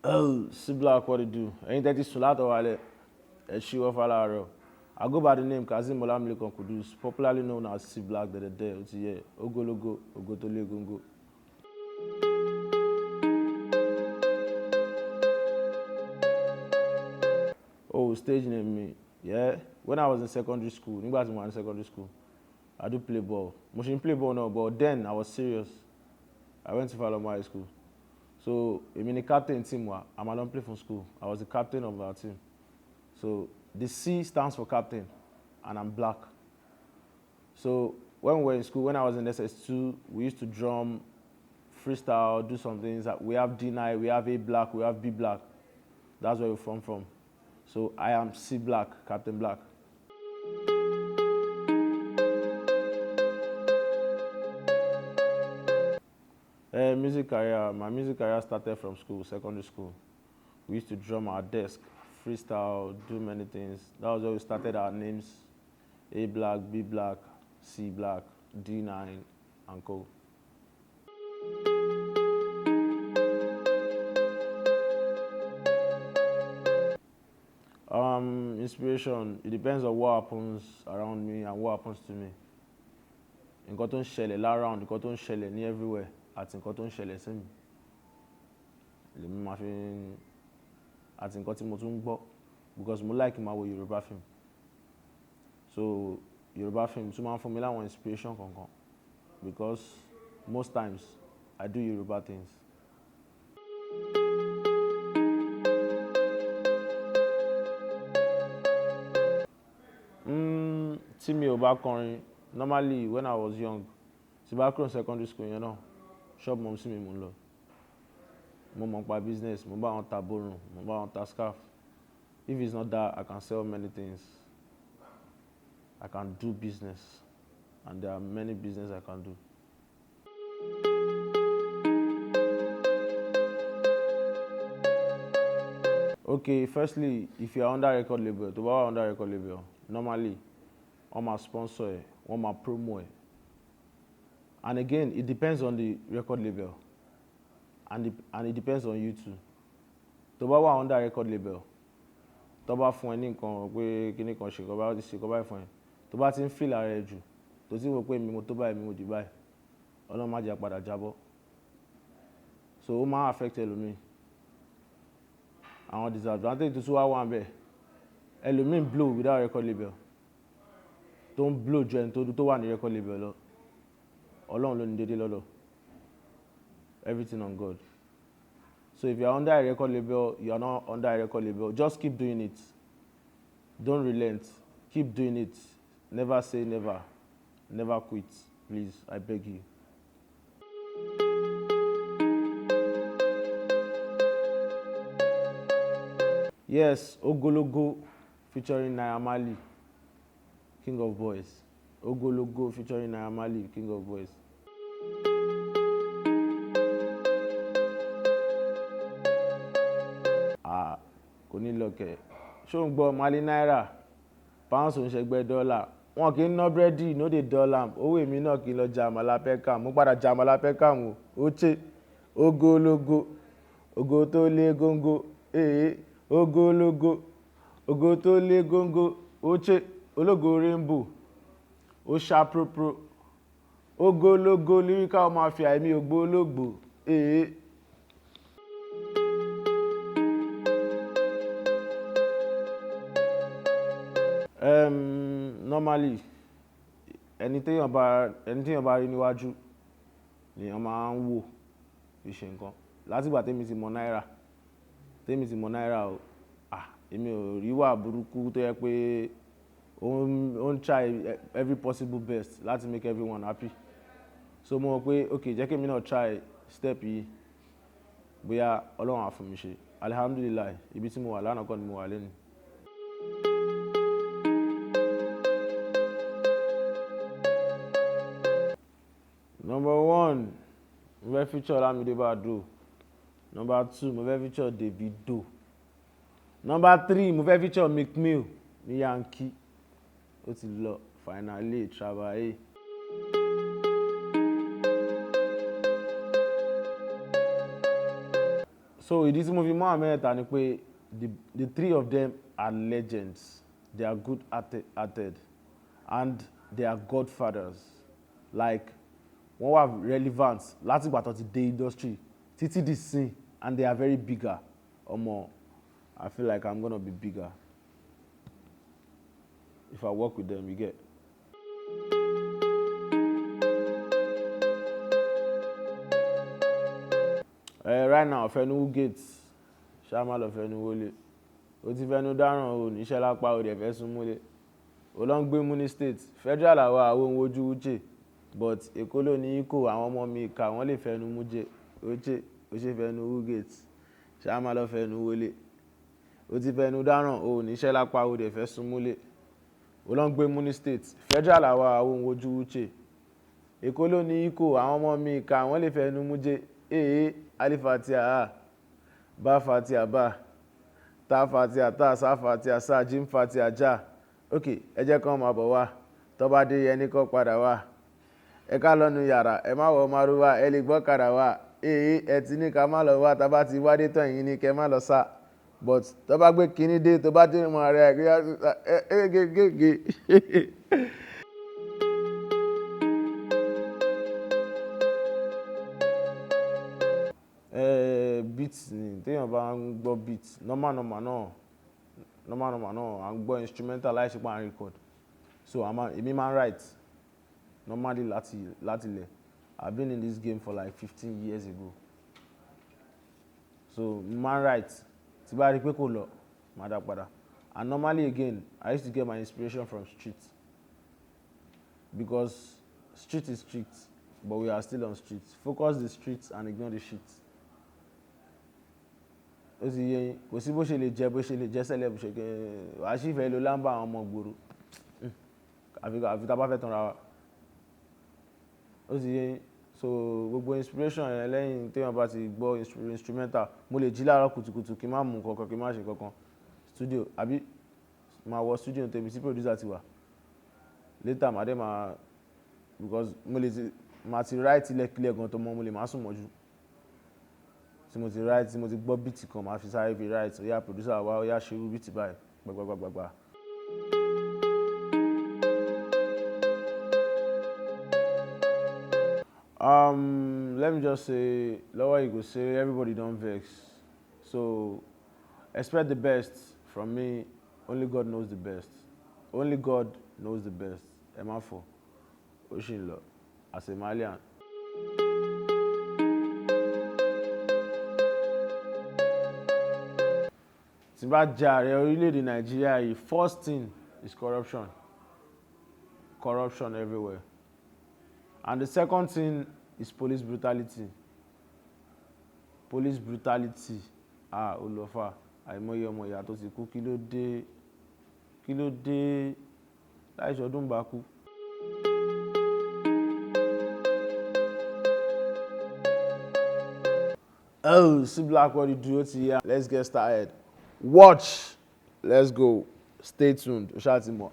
Oh, C Black, what it do? Ẹ̀yin tẹ́tí sùn látọwọ́ alẹ́, ẹ ṣíwọ́ fáláàárọ̀. I go by the name Kazeem Olamilekan Kudus, popularly known as C Black Dẹ̀dẹ̀dẹ̀, ó ti yẹ, ogologo, ògo tó lé góńgó. Oh, stage name mi. Yeah, when I was in secondary school, nígbà tí mo wà ní secondary school, I do play ball. Mo ṣì ń play ball now, but then I was serious. I went to Falomo High School. So, èmi ni captain team wa. I'm alone play for school. I was the captain of our team. So, the C stands for captain, and I'm black. So, when we were in school, when I was in SS2, we used to drum, freestyle, do some things. We have D9, we have A Black, we have B Black. That's where we from. So, I am C Black, Captain Black. Music career, my music career started from school, secondary school. We used to drum our desk, freestyle, do many things. That was where we started our names, A Black, B Black, C Black, D9, and co. Inspiration, it depends on what happens around me and what happens to me. Nǹkan tó ń ṣẹlẹ̀ l'around, nǹkan tó ń ṣẹlẹ̀ ní everywhere, àti nǹkan tó ń ṣẹlẹ̀ sí mi. Lèmi máa fi ń, àti nǹkan tí mo tún ń gbọ́, because mo like máa wo Yorùbá film. So Yorùbá film tún máa ń fún mi láwọn inspiration kankan, because most times I do Yorùbá things. Tí mi ò bá kọrin, normally when I was young, tí bá kúrò secondary school yẹn náà, shop mumsy mi mo ń lọ. Mo mọ̀ nípa business, mo bá wọn ta borun, mo bá wọn ta scarf. If it's not that, I can sell many things. I can do business, and there are many business I can do. Okay, firstly, if you are under record label, tó bá wà under record label, normally, wọ́n máa sponsor ẹ, wọ́n máa promo ẹ. And again, it depends on the record label, and it depends on you too. Tó bá wà under record label, tó bá fún ẹ ní nǹkan pé kíní kan ṣe, kó bá ti ṣe, kó bá fún ẹ, tó bá ti ń feel ara ẹ jù, tó ti wò pé èmi mo tó báyìí, èmi mo dì báyìí, Ọlọ́run má jẹ́ a padà jábọ́. So ó máa affect ẹlòmíì. Àwọn disadvantage tó tún wá wà níbẹ̀, ẹlòmíì ń blow without record label, tó ń blow ju ẹni tó wà ní record label lọ. Ọlọ́run ló ní dédé lọ́dọ̀. Everything on God. So if you are under a record label, you are not under a record label, just keep doing it. Don't relent. Keep doing it. Never say never. Never quit. Please, I beg you. Yes, Ogologo featuring Naira Marley, King of Boys. Ogologo featuring Naira Marley, King of Boys. Ah, kò ní lọ kẹ̀. Ṣé o ń gbọ́ Marley Naira? Pounds ò ń ṣẹgbẹ́ dọ́là. Wọn kì í ná búrẹ́dì, no dey dull am. Owó èmi náà kì í lọ jàmàlà Peckham. Mo padà jàmàlà Peckham o. Oche, ogologo, ògo tó lé góńgó. Ee, ogologo, ògo tó lé góńgó. Oche, ológo rainbow. Ó ṣá propro. Ogologo lyrical mafia, èmi ò gbólógbò. Ee. Normally, ẹni téèyàn bá rí níwájú, lèèyàn máa ń wò fi ṣe nǹkan. Láti ìgbà tí èmi ti mọ Naira, tí èmi ti mọ Naira o, ah, èmi ò rí ìwà burúkú tó jẹ́ pé ó ń try every possible best láti make everyone happy. So mo mọ̀ pé okay, jẹ́ kí èmi náà try step yìí, bóyá Ọlọ́run á fún mi ṣe. Alhamdulillah, ibi tí mo wà lánàá kọ́ ni mo wà lónìí. Number one, mo fẹ́ feature Olamide Baddo. Number two, mo fẹ́ feature Davido. Number three, mo fẹ́ feature Meek Mill ní Yankee. Ó ti lọ finally travailler. So ìdí tí mo fi mú àwọn mẹ́ta ni pé the three of them are legends. They are good hearted and they are godfathers. Like, wọ́n wà relevant látìgbà tó ti dé industry títí di sin, and they are very bigger. Ọmọ, I feel like I'm gonna be bigger if I work with them, you get. Right now, Fẹnu Gates, ṣá má lọ fẹnu wọlé. O ti fẹnu dáràn o, níṣẹ́ lápá o dẹ̀ fẹ́ sún múlé. O lọ ń gbé mú ní state, federal àwa àwọn ohun ojú Uche, but Èkó ló ní kó àwọn ọmọ mi kà wọ́n lè fẹnu mú jẹ. Uche, o ṣe fẹnu Gates, ṣá má lọ fẹnu wọlé. O ti fẹnu dáràn o, níṣẹ́ lápá o dẹ̀ fẹ́ sún múlé. O lọ ń gbé mú ní state, federal àwa àwọn ohun ojú Uche. Èkó ló ní kó àwọn ọmọ mi kà wọ́n lè fẹnu mú jẹ. Ee, Alifatia a, Ba fatia ba, Ta fatia ta, Sa fatia sa, Jim fatia ja. Ok, ẹ jẹ́ kán máa bọ̀ wá. Tó bá dé ẹni kó padà wá. Ẹ ká lọ́nu yàrá, ẹ má wọ márúwá, ẹ lè gbọ́ kàrà wá. Ee, ẹ ti ní ká má lọ wá, tá bá ti wá dé tán yìí ni kẹ má lọ sá. But tó bá gbé kiní dé, tó bá dé mọ́ ara ẹ, ẹ gé gé gé. Beat ni, tí èèyàn bá ń gbọ́ beat, normal normal náà, normal normal náà, à ń gbọ́ instrumental láìṣe pé à ń record. So èmi máa ń write normally láti ilẹ̀. I've been in this game for like 15 years ago. So mo máa ń write, tí bá rí pé kò lọ, màá dá padà. And normally again, I used to get my inspiration from street. Because street is street, but we are still on street. Focus the streets and ignore the shit. Ó ti yé yín, kò sí bó ṣe lè jẹ bó ṣe lè jẹ́ celeb ṣe kí wàá sì fẹ́ lo lámbà àwọn ọmọ ìgboro. Àfi tá bá fẹ́ tanra wa. Ó ti yé yín. So gbogbo inspiration yẹn lẹ́yìn tí èèyàn bá ti gbọ́ instrumental, mo lè jí láàárọ̀ kùtùkùtù kí n má mú nǹkan kan, kí n má ṣe nǹkan kan. Studio, àbí màá wọ studio tèmi tí producer ti wà. Later màá dé máa, because mo lè ti, màá ti write ilẹ̀ kílẹ̀ gan tó mọ́, mo lè má sùn mọ́jú. Tí mo ti write, tí mo ti gbọ́ beat kan, màá fi sáré fi write. Ó yá producer wá, ó yá ṣe irú beat báyìí. Gbàgbàgbàgbà. Let me just say, lọ́wọ́ you go say everybody don vex. So expect the best from me. Only God knows the best. Only God knows the best. Ẹ má fọ̀. Ó ṣì ń lọ. As a Malian. Tí bá jẹ ààrẹ orílẹ̀-èdè Nàìjíríà yìí, first thing is corruption. Corruption everywhere. And the second thing is police brutality. Police brutality. Ah, ó lọ fà. Àìmọye ọmọ ìyá tó ti kú. Kí ló dé? Kí ló dé? Láìṣe ọdún bá kú. Oh, see Black what you do, ó ti yá. Let's get started. Watch. Let's go. Stay tuned. O ṣáà ti mọ̀.